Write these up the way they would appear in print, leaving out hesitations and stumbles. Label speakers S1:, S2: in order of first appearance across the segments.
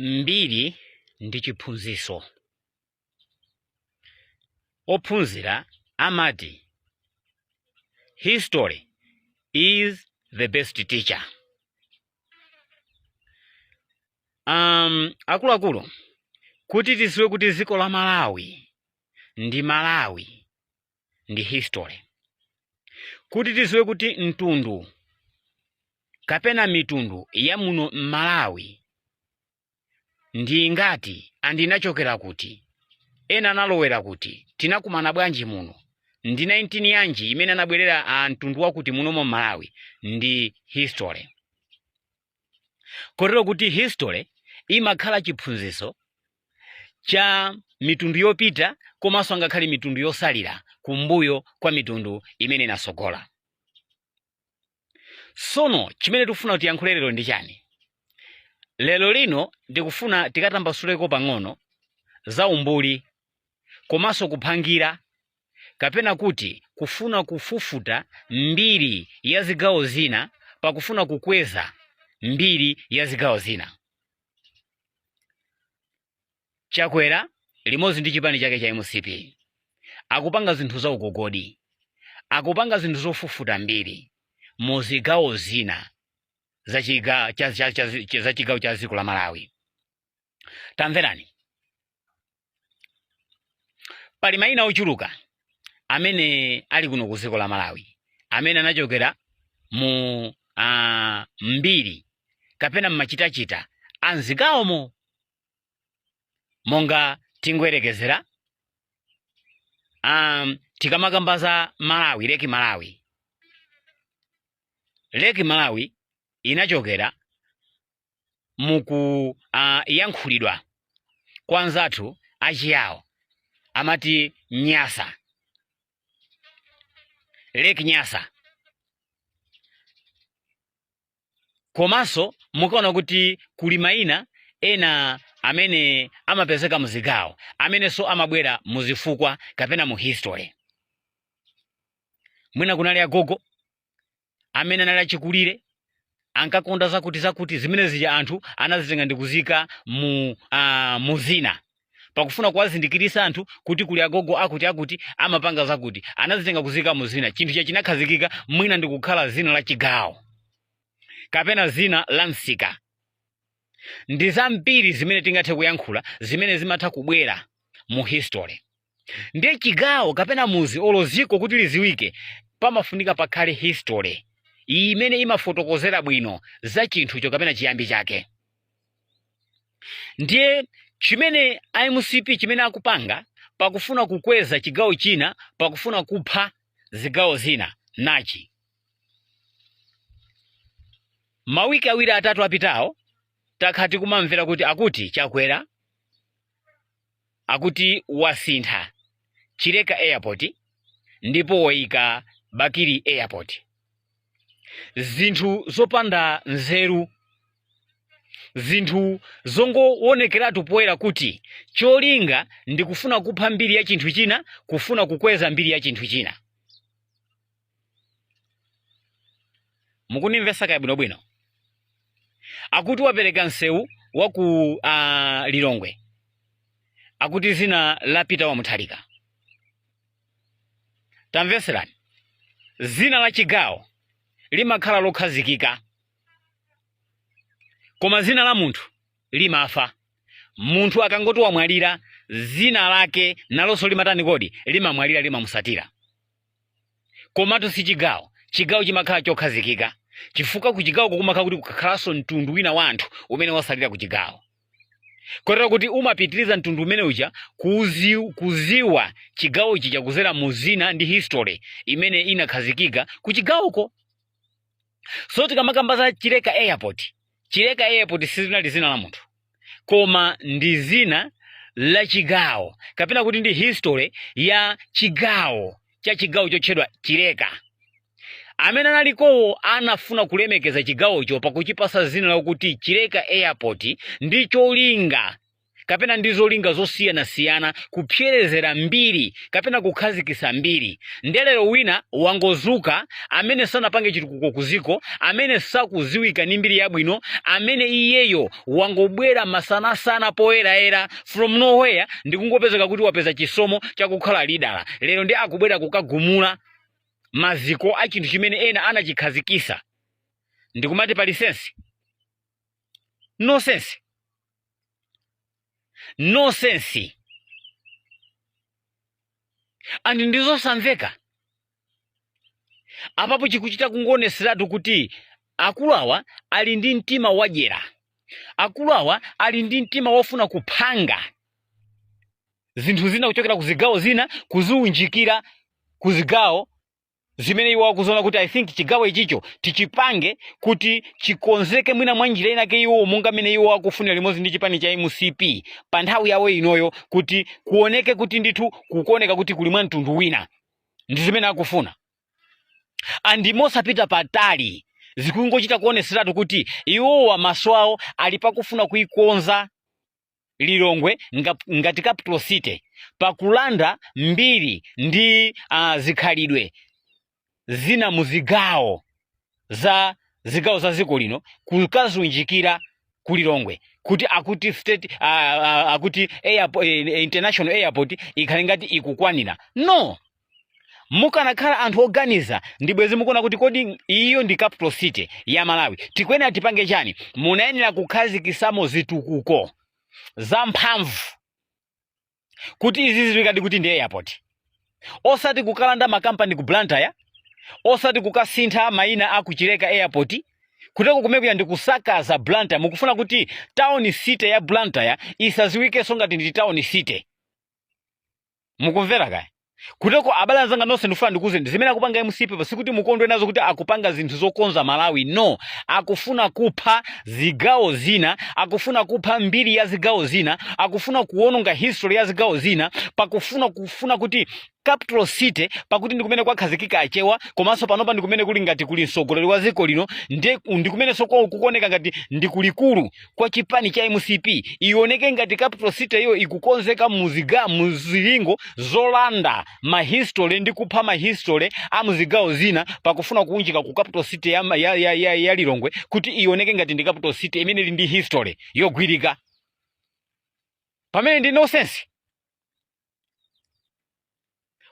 S1: Mbiri ndi chiphunzitso. Ophunzira amati history is the best teacher. Akuluakulu, kuti tidziwe kuti dziko la Malawi ndi Malawi ndi history. Kuti tidziwe kuti mtundu kapena mitundu ya muno m'Malawi ndi ingati and inachokera kuti, ena analowera kuti, tinakumana bwanji muno, ndi 19 yanji imene anabwerera a mtundu wakuti munomo m'Malawi, ndi history. Kotero kuti history imakhala chiphunzitso cha mitundu yopita komanso angakhale mitundu yosalira kumbuyo kwa mitundu imene inasogola. Sono chimene tikufuna tiyankhule lero ndi chani? Lero lino ndikufuna tikatambasuleko pang'ono za umbuli komanso kuphangira kapena kuti kufuna kufufuta mbiri ya zigawo zina pakufuna kukweza mbiri ya zigawo zina. Chakwera limodzi ndi chipani chake cha MCP akupanga zinthu za ugogodi, akupanga zinthu zofufuta mbiri mu zigawo zina za chigawo cha dziko la Malawi. Tamverani, pali mayina ochuluka amene ali kuno ku dziko la Malawi amene anachokera mu mbiri kapena mmachitachita a mzigawomo, monga tingoyerekezera tikamakamba za Malawi, Lake Malawi. Lake Malawi inachokera muku yankhulidwa kwa anzathu achiyawo, amati Nyasa, Lake Nyasa. Komanso mukaona kuti kuli mayina ena amene amapezeka muzigawo amenenso amabwera muzifukwa kapena mu history. Mwina kunali agogo amene anali achikulire ankakonda zakuti zakuti, zimene zija anthu anazitenga ndi kuzika mu zina pakufuna kuwazindikirisa anthu kuti kuli agogo akuti akuti amapanga zakuti, anazitenga kuzika mu zina. Chinthu cha chinakhazikika mwina ndi kukhala zina la chigawo kapena zina la msika. Ndi zambiri zimene tingathe kuyankhula zimene zimatha kubwera mu history. Ndiye chigawo kapena muzi olo ziko kuti liziwike pamafunika pakhale history imene imafotokozera bwino za chinthucho kapena chiyambi chake. Ndiye chimene MCP chimene akupanga pakufuna kukweza chigawo china, pakufuna kupha zigawo zina, nachi. Mawiki awiri atatu apitawo takhala tikumamvera kuti akuti Chakwera akuti wasintha Chileka Airport ndipo wayika Bakili Airport. Zinthu zopanda nzeru, zinthu zongowonekeratu poyera kuti cholinga ndi kufuna kupha mbiri ya chinthu china, kufuna kukweza mbiri ya chinthu china. Mukundimvetsa kaya bwinobwino? Akuti wapereka msewu wa ku Lilongwe, akuti zina la Peter wa Mutharika. Tamveserani, zina la chigawo limakhala lokhazikika, koma zina la munthu limafa. Munthu akangoti wamwalira, zina lake nalonso limatani kodi? Limamwalira, limamusatira. Komatu si chigawo. Chigawo chimakhala chokhazikika chifukwa ku chigawoko kumakhala kuti kukakhalanso mtundu wina wa anthu umene wasalira ku chigawo, kotero kuti umapitiriza mtundu umene uja kuziwa chigawo chija kuzera mu zina ndi history imene inakhazikika ku chigawoko. So tikamakamba za Chileka Airport, Chileka Airport silinali zina la munthu, koma ndi zina la chigawo kapena kuti ndi history ya chigawo cha chigawo chotchedwa Chileka. Amene analikowo anafuna kulemekeza chigawocho pakuchipasa zina lakuti Chileka Airport ndi cholinga kapena ndi zolinga zosiyanasiyana kupserezera mbiri kapena kukhazikisa mbiri. Nde lero wina wangozuka amene sanapange chitukuko kuziko, amene sakuziwika ndi mbiri yabwino, amene iyeyo wangobwera masanasana poyerayera from nowhere ndikungopezeka kuti wapeza chisomo chakukhala lidala lero, ndi akubwera kukagumula maziko a chinthu chimene ena anachikhazikisa ndikumati pali sense? No sense, no sense, and ndizosamveka. Apapo chikuchita kungoneseratu kuti akulu awa ali ndi mtima wadyera, akulu awa ali ndi mtima wofuna kuphanga zinthu zina kuchokera ku zigawo zina kuziunjikira ku zigawo zimene iwo akuziona kuti, "I think chigawo ichicho tichipange kuti chikonzeke mwina mwa njira inake iwo monga mmene iwo akufunira limodzi ndi chipani cha MCP pa nthawi yawo inoyo, kuti kuoneke kuti ndithu kukuoneka kuti kuli mwa mtundu wina." Ndi zimene akufuna. And mosapita patali, zikungochita kuoneseratu kuti iwowa maso awo ali pakufuna kuikonza Lilongwe ngati capital city pakulanda mbiri ndi zikhalidwe zina mu zigawo za dziko lino kukaziunjikira ku Lilongwe kuti akuti state akuti airport, international airport ikhale ngati ikukwanira. No, mukanakhala anthu oganiza ndi bwezi mukuona kuti kodi iyo ndi capital city ya Malawi, tikuyenera tipange chani? Munayenera kukhazikisamo zitukuko zamphamvu kuti izi zidziwikadi kuti ndi airport, osati kukalanda makampani ku Blantyre, osati kukasintha mayina a ku Chileka Airport kuteko kumekuya ndi kusakaza Blantyre. Mukufuna kuti town city ya Blantyre isaziwikenso ngati ndi town city. Mukumvera kaya kuteko? Abale anzanga nonse, ndikufuna ndikuwuzeni zimene akupanga MCP pa sikuti mukondwe nazo kuti akupanga zinthu zokonza Malawi. No, akufuna kupha zigawo zina, akufuna kupha mbiri ya zigawo zina, akufuna kuwononga history ya zigawo zina pakufuna kufuna kuti capital city, pakuti ndi kumene kwakhazikika Achewa, komanso panopa ndi kumene kuli ngati kuli mtsogoleri wa dziko lino, ndi kumenenso kukuoneka ngati ndi kulikulu kwa chipani cha MCP, ioneke ngati capital city iyo ikukonzeka muzilingo zolanda mahistory ndi kupha mahistory a muzigawo zina pakufuna kuunjika ku capital city ya Lilongwe kuti ioneke ngati ndi capital city imene ili ndi history yogwirika, pamene ndi nonsense.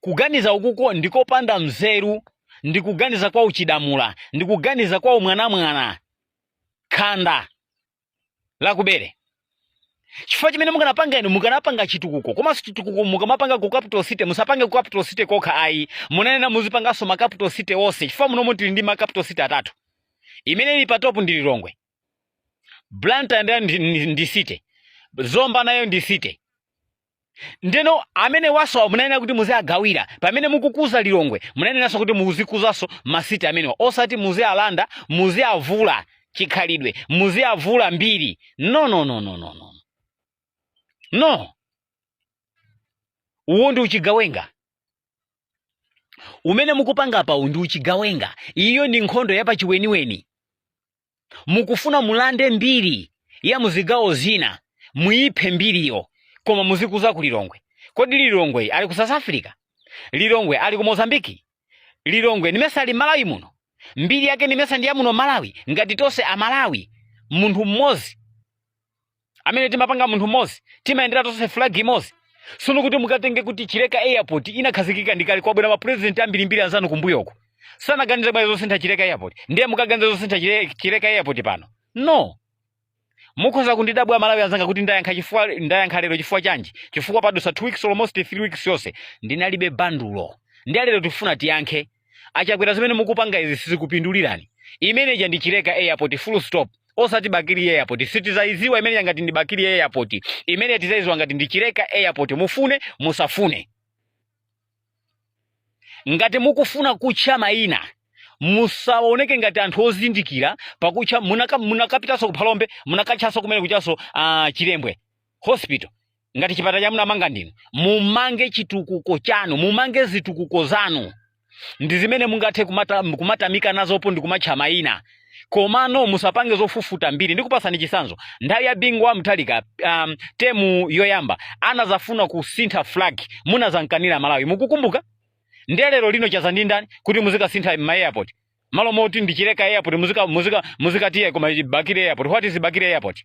S1: Kuganiza ukuko ndikopanda mzeru, ndikuganiza kwa uchidamula, ndikuganiza kwa umwanamwana khanda lakubere. Chifukwa chimene mukanapanga inu, mukanapanga chitukuko, komanso chitukuko mukamapanga ku capital city, musapange ku capital city kokha ayi, munanena muzipanganso ma capital city onse, chifukwa munomo tili ndi ma capital city atatu. Imene ili pa top ndi Lilongwe, Blantyre ndi city, Zomba nayo ndi city. Ndeno amene wasowa munanena kuti muziagawira. Pamene mukukuza Lilongwe, munanenaso kuti muzikuzanso ma city amenewa, osati muzialanda, muziavula chikhalidwe, muziavula mbiri. No, no, no, no, no, no, no, uwo ndi uchigawenga umene mukupanga pawu, ndi uchigawenga. Iyo ndi nkhondo yapachiweniweni. Mukufuna mulande mbiri ya muzigawo zina, muyiphe mbiriyo, koma muzikuza ku Lilongwe. Kodi Lilongwe ali ku South Africa? Lilongwe ali ku Mozambiki? Lilongwe nimesa ali Malawi muno? Mbiri yake nimesa ndi ya muno Malawi? Ngati tonse Amalawi, munthu mmodzi amene timapanga munthu mmodzi, timayendera tonse flag imodzi. Sono kuti mukatenge kuti Chileka Airport inakhazikika ndikale, kwabwera mapurezidenti ambirimbiri anzanu kumbuyoko, sanaganize bwanji zosintha Chileka Airport? Ndiye mukaganiza zosintha Chileka Airport pano? No, mukhoza kundidabwa Malawi anzanga kuti ndayankha chifukwa ndayankha lero chifukwa chanji, chifukwa padusa 2 weeks, almost 3 weeks yonse ndinalibe bandulo. Ndiye lero tifuna tiyankhe Achakwera, zimene mukupanga izi sizikupindulirani. Imeneja ndi Chileka Airport, full stop, osati Bakili Airport. Sitizaiziwa imene ngati ndi Bakili Airport. Imene tizaiziwa ngati ndi Chileka Airport, mufune musafune. Ngati mukufuna kutcha mayina, musaoneke ngati anthu ozindikira pakutcha. Munakapitanso ku Phalombe, munakatchanso kumene kuchanso Chilembwe Hospital ngati chipatala cha munamanga ndinu. Mumange chitukuko chanu, mumange zitukuko zanu, ndi zimene mungathe kumatamika nazopo ndi kumatcha mayina. Komano musapange zofufuta mbiri. Ndikupasani chisanzo, nthawi ya Bingu wa Mutharika, term yoyamba anazafuna kusintha flag, munazamkanira Malawi, mukukumbuka? Ndiye lero lino chaza ndi ndani kuti muzikasintha ma airport? Malo moti ndi Chileka Airport, muzikatiye koma Bakili Airport. What is Bakili Airport?